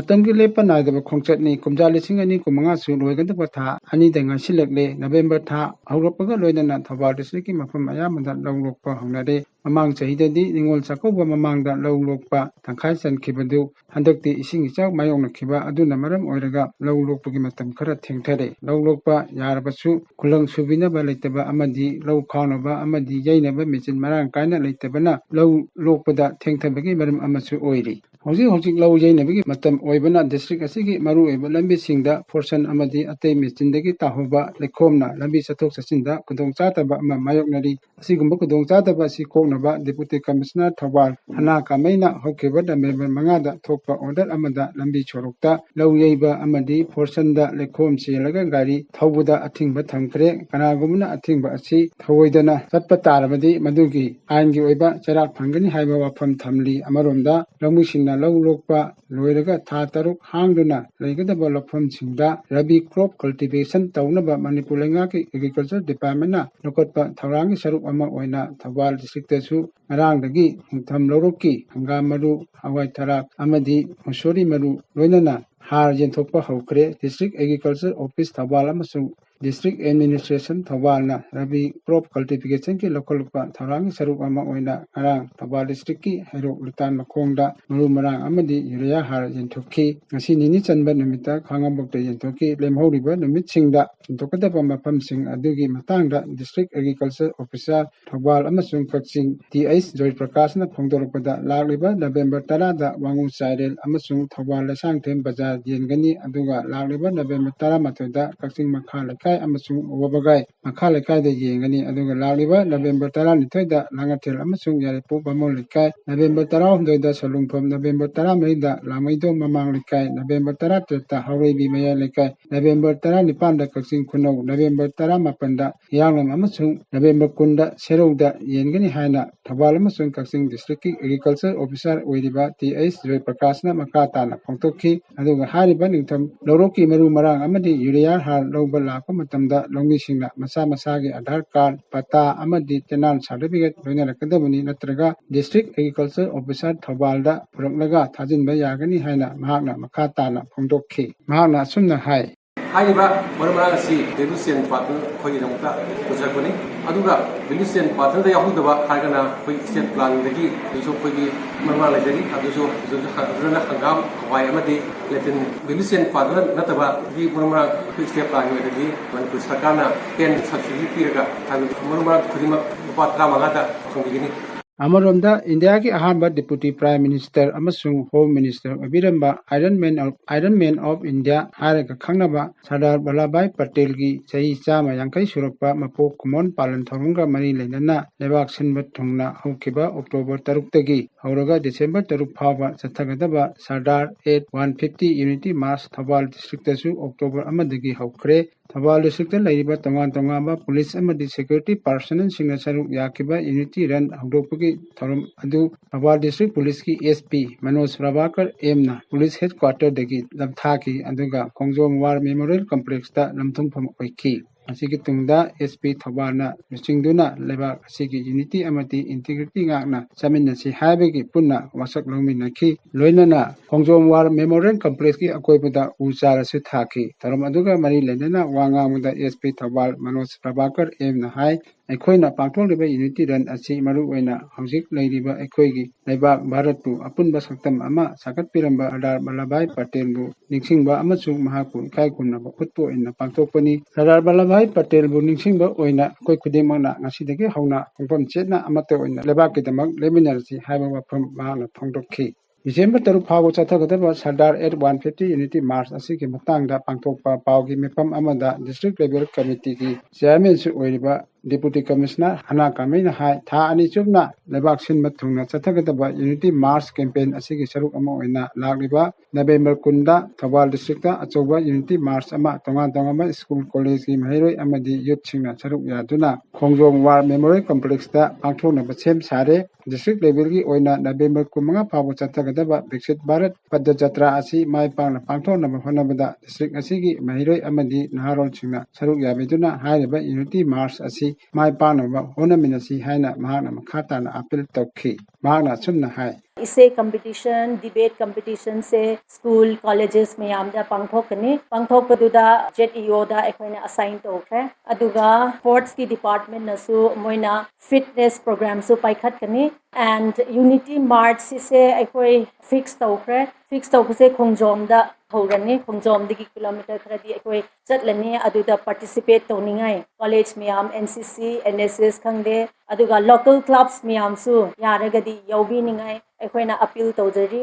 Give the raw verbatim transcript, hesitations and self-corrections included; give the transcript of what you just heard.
ꯃꯇꯝꯒꯤ ꯂꯦꯞꯄ ꯅꯥꯏꯗꯕ ꯈꯣꯡꯆꯠꯅꯤ꯫ ꯀꯨꯝꯖꯥ ꯂꯤꯁꯤꯡ ꯑꯅꯤ ꯀꯨꯟꯃꯉꯥꯁꯨ ꯂꯣꯏꯒꯗꯕ ꯊꯥ ꯑꯅꯤꯗ ꯉꯥꯏꯁꯤꯜꯂꯛꯂꯦ꯫ ꯅꯕꯦꯝꯕꯔ ꯊꯥ ꯍꯧꯔꯛꯄꯒ ꯂꯣꯏꯅꯅ ꯊꯧꯕꯥꯜ districtꯀꯤ ꯃꯐꯝ ꯑꯌꯥꯝꯕꯗ ꯂꯧ ꯂꯣꯛꯄ ꯍꯧꯅꯔꯦ꯫ ꯃꯃꯥꯡ ꯆꯍꯤꯗꯗꯤ ꯅꯤꯉꯣꯜ ꯆꯥꯛꯀꯧꯕ ꯃꯃꯥꯡꯗ ꯂꯧ ꯂꯣꯛꯄ ꯇꯪꯈꯥꯏ ꯆꯟꯈꯤꯕꯗꯨ ꯍꯟꯗꯛꯇꯤ ꯏꯁꯤꯡ ꯏꯆꯥꯎ ꯃꯥꯌꯣꯛꯅꯈꯤꯕ ꯑꯗꯨꯅ ꯃꯔꯝ ꯑꯣꯏꯔꯒ ꯂꯧ ꯂꯣꯛꯄꯒꯤ ꯃꯇꯝ ꯈꯔ ꯊꯦꯡꯊꯔꯦ꯫ ꯂꯧ ꯂꯣꯛꯄ ꯌꯥꯔꯕꯁꯨ ꯈꯨꯂꯪ ꯁꯨꯕꯤꯅꯕ ꯂꯩꯇꯕ ꯑꯃꯗꯤ ꯂꯧ ꯈꯥꯎꯅꯕ ꯑꯃꯗꯤ ꯌꯩꯅꯕ ꯃꯦꯆꯤꯟ ꯃꯔꯥꯡ ꯀꯥꯏꯅ ꯂꯩꯇꯕꯅ ꯂꯧ ꯂꯣꯛꯄꯗ ꯊꯦꯡꯊꯕꯒꯤ ꯃꯔꯝ ꯑꯃꯁꯨ ꯑꯣꯏꯔꯤ꯫ ꯍꯧꯖꯤꯛ ꯍꯧꯖꯤꯛ ꯂꯧ ꯌꯩꯅꯕꯒꯤ ꯃꯇꯝ ꯑꯣꯏꯕꯅ district ꯑꯁꯤꯒꯤ ꯃꯔꯨꯑꯣꯏꯕ ꯂꯝꯕꯤꯁꯤꯡꯗ ꯐꯣꯔꯁꯟ ꯑꯃꯗꯤ ꯑꯇꯩ ꯃꯦꯆꯤꯟꯗꯒꯤ ꯇꯥꯍꯧꯕ ꯂꯩꯈꯣꯝꯅ ꯂꯝꯕꯤ ꯆꯠꯊꯣꯛ ꯆꯠꯁꯤꯟꯗ ꯈꯨꯗꯣꯡꯆꯥꯗꯕ ꯑꯃ ꯃꯥꯌꯣꯛꯅꯔꯤ꯫ ꯑꯁꯤꯒꯨꯝꯕ ꯈꯨꯗꯣꯡꯆꯥꯗꯕ ꯑꯁꯤ ꯀꯣꯛꯅꯕ Deputy Commissioner ꯊꯧꯕꯥꯜ ꯍꯅꯥ ꯀꯥꯃꯩꯅ ꯍꯧꯈꯤꯕ ꯅꯕꯦꯝꯕꯔ ꯃꯉꯥꯗ ꯊꯣꯛꯄ order ꯑꯃꯗ ꯂꯝꯕꯤ ꯁꯣꯔꯣꯛꯇ ꯂꯧ ꯌꯩꯕ ꯑꯃꯗꯤ ꯐꯣꯔꯁꯟꯗ ꯂꯩꯈꯣꯝ ꯆꯦꯜꯂꯒ ꯒꯥꯔꯤ ꯊꯧꯕꯗ ꯑꯊꯤꯡꯕ ꯊꯝꯈ꯭ꯔꯦ꯫ ꯀꯅꯥꯒꯨꯝꯕꯅ ꯑꯊꯤꯡꯕ ꯑꯁꯤ ꯊꯧꯑꯣꯏꯗꯅ ꯆꯠꯄ ꯇꯥꯔꯕꯗꯤ ꯃꯗꯨꯒꯤ ꯑꯥꯏꯟꯒꯤ ꯑꯣꯏꯕ ꯆꯩꯔꯥꯛ ꯐꯪꯒꯅꯤ ꯍꯥꯏꯕ ꯋꯥꯐꯝ ꯊꯝꯂꯤ꯫ ꯑꯃꯔꯣꯝꯗ ꯂꯧꯃꯤꯁꯤꯡꯅ ꯂꯧ ꯂꯣꯛꯄ ꯂꯣꯏꯔꯒ ꯊꯥ ꯇꯔꯨꯛ ꯍꯥꯡꯗꯨꯅ ꯂꯩꯒꯗꯕ ꯂꯧꯐꯝꯁꯤꯡꯗ Rabi crop cultivation ꯇꯧꯅꯕ ꯃꯅꯤꯄꯨꯔ ꯂꯩꯉꯥꯛꯀꯤ Agriculture Departmentꯅ ꯂꯧꯈꯠꯄ ꯊꯧꯔꯥꯡꯒꯤ ꯁꯔꯨꯛ ꯑꯃ ꯑꯣꯏꯅ ꯊꯧꯕꯥꯜ districtꯇꯁꯨ ꯉꯔꯥꯡꯗꯒꯤ ꯅꯤꯡꯊꯝ ꯂꯧꯔꯣꯛꯀꯤ ꯍꯪꯒꯥꯝ ꯃꯔꯨ, ꯍꯋꯥꯏ ꯊꯔꯥꯛ ꯑꯃꯗꯤ ꯃꯨꯁꯣꯔꯤ ꯃꯔꯨ ꯂꯣꯏꯅꯅ ꯍꯥꯔ ꯌꯦꯟꯊꯣꯛꯄ ꯍꯧꯈ꯭ꯔꯦ꯫ District Agriculture Office ꯊꯧꯕꯥꯜ ꯑꯃꯁꯨꯡ District Administration ꯊꯧꯕꯥꯜꯅ Rabi crop cultivationꯒꯤ ꯂꯧꯈꯠꯂꯛꯄ ꯊꯧꯔꯥꯡꯒꯤ ꯁꯔꯨꯛ ꯑꯃ ꯑꯣꯏꯅ ꯉꯔꯥꯡ ꯊꯧꯕꯥꯜ districtꯀꯤ ꯍꯩꯔꯣꯛ ꯂꯤꯇꯥꯟ ꯃꯈꯣꯡꯗ ꯃꯔꯨ ꯃꯔꯥꯡ ꯑꯃꯗꯤ urea ꯍꯥꯔ ꯌꯦꯟꯊꯣꯛꯈꯤ꯫ ꯉꯁꯤ ꯅꯤꯅꯤ ꯆꯟꯕ ꯅꯨꯃꯤꯠꯇ ꯈꯥꯉꯕꯣꯛꯇ ꯌꯦꯟꯊꯣꯛꯈꯤ꯫ ꯂꯦꯝꯍꯧꯔꯤꯕ ꯅꯨꯃꯤꯠꯁꯤꯡꯗ ꯌꯦꯟꯊꯣꯛꯀꯗꯕ ꯃꯐꯝꯁꯤꯡ ꯑꯗꯨꯒꯤ ꯃꯇꯥꯡꯗ District Agriculture Officer ꯊꯧꯕꯥꯜ ꯑꯃꯁꯨꯡ ꯀꯛꯆꯤꯡ ꯇꯤ ꯑꯩꯆ ꯖꯣꯏꯄ꯭ꯔꯀꯥꯁꯅ ꯐꯣꯡꯗꯣꯔꯛꯄꯗ, ꯂꯥꯛꯂꯤꯕ ꯅꯕꯦꯝꯕꯔ ꯇꯔꯥꯗ ꯋꯥꯉꯨ ꯆꯥꯏꯔꯦꯜ ꯑꯃꯁꯨꯡ ꯊꯧꯕꯥꯜ ꯂꯩꯁꯥꯡꯊꯦꯝ ꯕꯖꯥꯔ ꯌꯦꯟꯒꯅꯤ, ꯑꯗꯨꯒ ꯂꯥꯛꯂꯤꯕ ꯅꯕꯦꯝꯕꯔ ꯇꯔꯥꯃꯥꯊꯣꯏꯗ ꯀꯛꯆꯤꯡ ꯃꯈꯥ ꯂꯩꯀꯥꯏ ꯑꯃꯁꯨꯡ ꯋꯥꯕꯒꯥꯏ ꯃꯈꯥ ꯂꯩꯀꯥꯏꯗ ꯌꯦꯟꯒꯅꯤ, ꯑꯗꯨꯒ ꯂꯥꯛꯂꯤꯕ ꯅꯕꯦꯝꯕꯔ ꯇꯔꯥꯅꯤꯊꯣꯏꯗ ꯂꯥꯡꯉꯊꯦꯜ ꯑꯃꯁꯨꯡ ꯌꯥꯏꯔꯤꯄꯣꯛ ꯕꯥꯃꯣꯟ ꯂꯩꯀꯥꯏ, ꯅꯕꯦꯝꯕꯔ ꯇꯔꯥꯍꯨꯝꯗꯣꯏꯗ ꯁꯣꯂꯨꯡꯐꯝ, ꯅꯕꯦꯝꯕꯔ ꯇꯔꯥꯃꯔꯤꯗ ꯂꯥꯡꯃꯩꯗꯣꯡ ꯃꯃꯥꯡ ꯂꯩꯀꯥꯏ, ꯅꯕꯦꯝꯕꯔ ꯇꯔꯥꯇꯔꯦꯠꯇ ꯍꯥꯎꯔꯩꯕꯤ ꯃꯌꯥꯏ ꯂꯩꯀꯥꯏ, ꯅꯕꯦꯝꯕꯔ ꯇꯔꯥꯅꯤꯄꯥꯟꯗ ꯀꯛꯆꯤꯡ ꯈꯨꯅꯧ, ꯅꯕꯦꯝꯕꯔ ꯇꯔꯥꯃꯥꯄꯟꯗ ꯍꯤꯌꯥꯡꯂꯝ ꯑꯃꯁꯨꯡ ꯅꯕꯦꯝꯕꯔ ꯀꯨꯟꯗ ꯁꯦꯔꯧꯗ ꯌꯦꯟꯒꯅꯤ ꯍꯥꯏꯅ ꯊꯧꯕꯥꯜ ꯑꯃꯁꯨꯡ ꯀꯛꯆꯤꯡ districtꯀꯤ Agriculture Officer ꯑꯣꯏꯔꯤꯕ ꯇꯤ ꯑꯩꯆ ꯖꯣꯏꯄ꯭ꯔꯀꯥꯁꯅ ꯃꯈꯥ ꯇꯥꯅ ꯐꯣꯡꯗꯣꯛꯈꯤ꯫ ꯑꯗꯨꯒ ꯍꯥꯏꯔꯤꯕ ꯅꯤꯡꯊꯝ ꯂꯧꯔꯣꯛꯀꯤ ꯃꯔꯨ ꯃꯔꯥꯡ ꯑꯃꯗꯤ urea ꯍꯥꯔ ꯂꯧꯕ ꯂꯥꯛꯄ ꯃꯇꯝꯗ ꯂꯧꯃꯤꯁꯤꯡꯅ ꯃꯁꯥ ꯃꯁꯥꯒꯤ ꯑꯙꯥꯔ ꯀꯥꯔꯗ, ꯄꯇꯥ ꯑꯃꯗꯤ ꯇꯦꯅꯥꯟ ꯁꯥꯔꯇꯤꯐꯤꯀꯦꯠ ꯂꯣꯏꯅꯔꯛꯀꯗꯕꯅꯤ, ꯅꯠꯇ꯭ꯔꯒ ꯗꯤꯁꯇ꯭ꯔꯤꯛ ꯑꯦꯒ꯭ꯔꯤꯀꯜꯆꯔ ꯑꯣꯐꯤꯁꯥꯔ ꯊꯧꯕꯥꯜꯗ ꯄꯨꯔꯛꯂꯒ ꯊꯥꯖꯤꯟꯕ ꯌꯥꯒꯅꯤ ꯍꯥꯏꯅ ꯃꯍꯥꯛꯅ ꯃꯈꯥ ꯇꯥꯅ ꯐꯣꯡꯗꯣꯛꯈꯤ꯫ ꯃꯍꯥꯛꯅ ꯑꯁꯨꯝꯅ ꯍꯥꯏ꯫ ꯍꯥꯏꯔꯤꯕ ꯃꯔꯨ ꯃꯔꯥꯡ ꯑꯁꯤ value chain partner ꯑꯩꯈꯣꯏꯒꯤꯗꯃꯛꯇ ꯄꯨꯖꯔꯛꯄꯅꯤ꯫ ꯑꯗꯨꯒ value chain partnerꯗ ꯌꯥꯎꯍꯧꯗꯕ ꯍꯥꯏꯔꯒꯅ ꯑꯩꯈꯣꯏ state planꯗꯒꯤ ꯑꯗꯨꯁꯨ ꯑꯩꯈꯣꯏꯒꯤ ꯃꯔꯨ ꯃꯔꯥꯡ ꯂꯩꯖꯔꯤ꯫ ꯑꯗꯨꯁꯨ ꯑꯗꯨꯅ ꯍꯪꯒꯥꯝ, ꯍꯋꯥꯏ ꯑꯃꯗꯤ ꯂꯦꯇꯤꯟ value chain partner ꯅꯠꯇꯕꯒꯤ ꯃꯔꯨ ꯃꯔꯥꯡ ꯑꯩꯈꯣꯏ state planꯒꯤ ꯑꯣꯏꯅꯗꯤ ꯃꯅꯤꯄꯨꯔ ꯁꯔꯀꯥꯔꯅ ten subsidy ꯄꯤꯔꯒ ꯍꯥꯏꯕꯗꯤ ꯃꯔꯨ ꯃꯔꯥꯡ ꯈꯨꯗꯤꯡꯃꯛ ꯂꯨꯄꯥ ꯇꯔꯥꯃꯉꯥꯗ ꯐꯪꯕꯤꯒꯅꯤ꯫ ꯑꯃꯔꯣꯝꯗ ꯏꯟꯗꯤꯌꯥꯒꯤ ꯑꯍꯥꯟꯕ Deputy Prime Minister ꯑꯃꯁꯨꯡ Home Minister ꯑꯣꯏꯕꯤꯔꯝꯕ Iron Man of, Iron Man of India ꯍꯥꯏꯔꯒ ꯈꯪꯅꯕ ꯁꯔꯗꯥꯔ ꯚꯜꯂꯚꯚꯥꯏ ꯄꯇꯦꯜꯒꯤ ꯆꯍꯤ ꯆꯥꯝꯃ ꯌꯥꯡꯈꯩ ꯁꯨꯔꯛꯄ ꯃꯄꯣꯛ ꯀꯨꯝꯑꯣꯟ ꯄꯥꯂꯟ ꯊꯧꯔꯝꯒ ꯃꯔꯤ ꯂꯩꯅꯅ ꯂꯩꯕꯥꯛ ꯁꯤꯟꯕ ꯊꯨꯡꯅ ꯍꯧꯈꯤꯕ ꯑꯣꯛꯇꯣꯕꯔ ꯇꯔꯨꯛꯇꯒꯤ ꯍꯧꯔꯒ ꯗꯤꯁꯦꯝꯕꯔ ꯇꯔꯨꯛ ꯐꯥꯎꯕ ꯆꯠꯊꯒꯗꯕ Sardar at one fifty Unity March Thoubal ꯗꯤꯁꯇ꯭ꯔꯤꯛꯇꯁꯨ ꯑꯣꯛꯇꯣꯕꯔ ꯑꯃꯗꯒꯤ ꯍꯧꯈ꯭ꯔꯦ꯫ ꯊꯧꯕꯥꯜ ꯗꯤꯁꯇ꯭ꯔꯤꯛꯇ ꯂꯩꯔꯤꯕ ꯇꯣꯉꯥꯟ ꯇꯣꯉꯥꯟꯕ ꯄꯨꯂꯤꯁ ꯑꯃꯗꯤ security personnelꯁꯤꯡꯅ ꯁꯔꯨꯛ ꯌꯥꯈꯤꯕ Unity Run ꯍꯧꯗꯣꯛꯄꯒꯤ ꯊꯧꯔꯝ ꯑꯗꯨ ꯊꯧꯕꯥꯜ ꯗꯤꯁꯇ꯭ꯔꯤꯛ ꯄꯨꯂꯤꯁꯀꯤ SP ꯃꯅꯣꯖ ꯄ꯭ꯔꯚꯥꯀꯔ ꯑꯦꯝꯅ ꯄꯨꯂꯤꯁ headquarterꯗꯒꯤ ꯂꯝꯊꯥꯈꯤ, ꯑꯗꯨꯒ ꯈꯣꯡꯖꯣꯝ War Memorial Complexꯇ ꯂꯝꯊꯨꯡꯐꯝ ꯑꯣꯏꯈꯤ꯫ ꯃꯁꯤꯒꯤ ꯇꯨꯡꯗ SP ꯊꯧꯕꯥꯜꯅ ꯂꯨꯆꯤꯡꯗꯨꯅ ꯂꯩꯕꯥꯛ ꯑꯁꯤꯒꯤ unity ꯑꯃꯗꯤ integrity ꯉꯥꯛꯅ ꯆꯠꯃꯤꯟꯅꯁꯤ ꯍꯥꯏꯕꯒꯤ ꯄꯨꯟꯅ ꯋꯥꯁꯛ ꯂꯧꯃꯤꯟꯅꯈꯤ꯫ ꯂꯣꯏꯅꯅ ꯈꯣꯡꯖꯣꯝ War Memorial Complexꯀꯤ ꯑꯀꯣꯏꯕꯗ ꯎ ꯆꯥꯔꯁꯨ ꯊꯥꯈꯤ꯫ ꯊꯧꯔꯝ ꯑꯗꯨꯒ ꯃꯔꯤ ꯂꯩꯅꯅ ꯋꯥ ꯉꯥꯡꯕꯗ SP ꯊꯧꯕꯥꯜ ꯃꯅꯣꯖ ꯄ꯭ꯔꯚꯥꯀꯔ ꯑꯦꯝꯅ ꯍꯥꯏ, ꯑꯩꯈꯣꯏꯅ ꯄꯥꯡꯊꯣꯛꯂꯤꯕ Unity Run ꯑꯁꯤ ꯃꯔꯨꯑꯣꯏꯅ ꯍꯧꯖꯤꯛ ꯂꯩꯔꯤꯕ ꯑꯩꯈꯣꯏꯒꯤ ꯂꯩꯕꯥꯛ ꯚꯥꯔꯠꯄꯨ ꯑꯄꯨꯟꯕ ꯁꯛꯇꯝ ꯑꯃ ꯁꯥꯒꯠꯄꯤꯔꯝꯕ ꯁꯔꯗꯥꯔ ꯚꯜꯂꯚꯚꯥꯏ ꯄꯇꯦꯜꯕꯨ ꯅꯤꯡꯁꯤꯡꯕ ꯑꯃꯁꯨꯡ ꯃꯍꯥꯛꯄꯨ ꯏꯀꯥꯏ ꯈꯨꯝꯅꯕ ꯎꯠꯄ ꯑꯣꯏꯅ ꯄꯥꯡꯊꯣꯛꯄꯅꯤ꯫ ꯁꯔꯗꯥꯔ ꯚꯜꯂꯚꯚꯥꯏ ꯄꯇꯦꯜꯕꯨ ꯅꯤꯡꯁꯤꯡꯕ ꯑꯣꯏꯅ ꯑꯩꯈꯣꯏ ꯈꯨꯗꯤꯡꯃꯛꯅ ꯉꯁꯤꯗꯒꯤ ꯍꯧꯅ ꯈꯣꯡꯐꯝ ꯆꯦꯠꯅ ꯑꯃꯠꯇ ꯑꯣꯏꯅ ꯂꯩꯕꯥꯛꯀꯤꯗꯃꯛ ꯂꯦꯞꯃꯤꯟꯅꯔꯁꯤ ꯍꯥꯏꯕ ꯋꯥꯐꯝ ꯃꯍꯥꯛꯅ ꯐꯣꯡꯗꯣꯛꯈꯤ꯫ ꯗꯤꯁꯦꯝꯕꯔ ꯇꯔꯨꯛ ꯐꯥꯎꯕ ꯆꯠꯊꯒꯗꯕ Sardar at one fifty Unity March ꯑꯁꯤꯒꯤ ꯃꯇꯥꯡꯗ ꯄꯥꯡꯊꯣꯛꯄ ꯄꯥꯎꯒꯤ ꯃꯤꯐꯝ ꯑꯃꯗ district level committeeꯒꯤ chairmanꯁꯨ ꯑꯣꯏꯔꯤꯕ Deputy Commissioner ꯍꯅꯥ ꯀꯥꯃꯩꯅ ꯍꯥꯏ, ꯊꯥ ꯑꯅꯤ ꯆꯨꯞꯅ ꯂꯩꯕꯥꯛ ꯁꯤꯟꯕ ꯊꯨꯡꯅ ꯆꯠꯊꯒꯗꯕ Unity March campaign ꯑꯁꯤꯒꯤ ꯁꯔꯨꯛ ꯑꯃ ꯑꯣꯏꯅ ꯂꯥꯛꯂꯤꯕ November ꯀꯨꯟꯗ ꯊꯧꯕꯥꯜ district ꯑꯆꯧꯕ Unity March ꯑꯃ ꯇꯣꯉꯥꯟ ꯇꯣꯉꯥꯟꯕ school, college ꯀꯤ ꯃꯍꯩꯔꯣꯏ ꯑꯃꯗꯤ youth ꯁꯤꯡꯅ ꯁꯔꯨꯛ ꯌꯥꯗꯨꯅ ꯈꯣꯡꯖꯣꯝ War Memorial Complex ꯇ ꯄꯥꯡꯊꯣꯛꯅꯕ ꯁꯦꯝ ꯁꯥꯔꯦ꯫ District level ꯒꯤ ꯑꯣꯏꯅ November ꯀꯨꯟꯃꯉꯥ ꯐꯥꯎꯕ ꯆꯠꯊꯒꯗꯕ Viksit Bharat Padda Jatra ꯑꯁꯤ ꯃꯥꯏ ꯄꯥꯛꯅ ꯄꯥꯡꯊꯣꯛꯅꯕ ꯍꯣꯠꯅꯕꯗ district ꯑꯁꯤꯒꯤ ꯃꯍꯩꯔꯣꯏ ꯑꯃꯗꯤ ꯅꯍꯥꯔꯣꯜꯁꯤꯡꯅ ꯁꯔꯨꯛ ꯌꯥꯕꯤꯗꯨꯅ ꯍꯥꯏꯔꯤꯕ Unity March ꯑꯁꯤ ꯃꯥꯏ ꯄꯥꯛꯅꯕ ꯍꯣꯠꯅꯃꯤꯟꯅꯁꯤ ꯍꯥꯏꯅ ꯃꯍꯥꯛꯅ ꯃꯈꯥ ꯇꯥꯅ appeal ꯇꯧꯈꯤ꯫ ꯃꯍꯥꯛꯅ ꯑꯁꯨꯝꯅ ꯍꯥꯏ꯫ Essay competition, debate competition ꯁꯦ school, colleges ꯃꯌꯥꯝꯗ ꯄꯥꯡꯊꯣꯛꯀꯅꯤ꯫ ꯄꯥꯡꯊꯣꯛꯄꯗꯨꯗ Z E O ꯗ ꯑꯩꯈꯣꯏꯅ assign ꯇꯧꯈ꯭ꯔꯦ꯫ ꯑꯗꯨꯒ sports ꯀꯤ department ꯅꯁꯨ ꯃꯣꯏꯅ fitness program ꯁꯨ ꯄꯥꯏꯈꯠꯀꯅꯤ꯫ And Unity March ꯁꯤꯁꯦ ꯑꯩꯈꯣꯏ fix ꯇꯧꯈ꯭ꯔꯦ꯫ Fix ꯇꯧꯕꯁꯦ ꯈꯣꯡꯖꯣꯝꯗ ꯍꯧꯔꯅꯤ꯫ ꯈꯣꯡꯖꯣꯝꯗꯒꯤ kilometre ꯈꯔꯗꯤ ꯑꯩꯈꯣꯏ ꯆꯠꯂꯅꯤ꯫ ꯑꯗꯨꯗ participate ꯇꯧꯅꯤꯡꯉꯥꯏ college ꯃꯌꯥꯝ, N C C, N S S ꯈꯪꯗꯦ, ꯑꯗꯨꯒ local clubs ꯃꯌꯥꯝꯁꯨ ꯌꯥꯔꯒꯗꯤ ꯌꯥꯎꯕꯤꯅꯤꯡꯉꯥꯏ ꯑꯩꯈꯣꯏꯅ appeal ꯇꯧꯖꯔꯤ꯫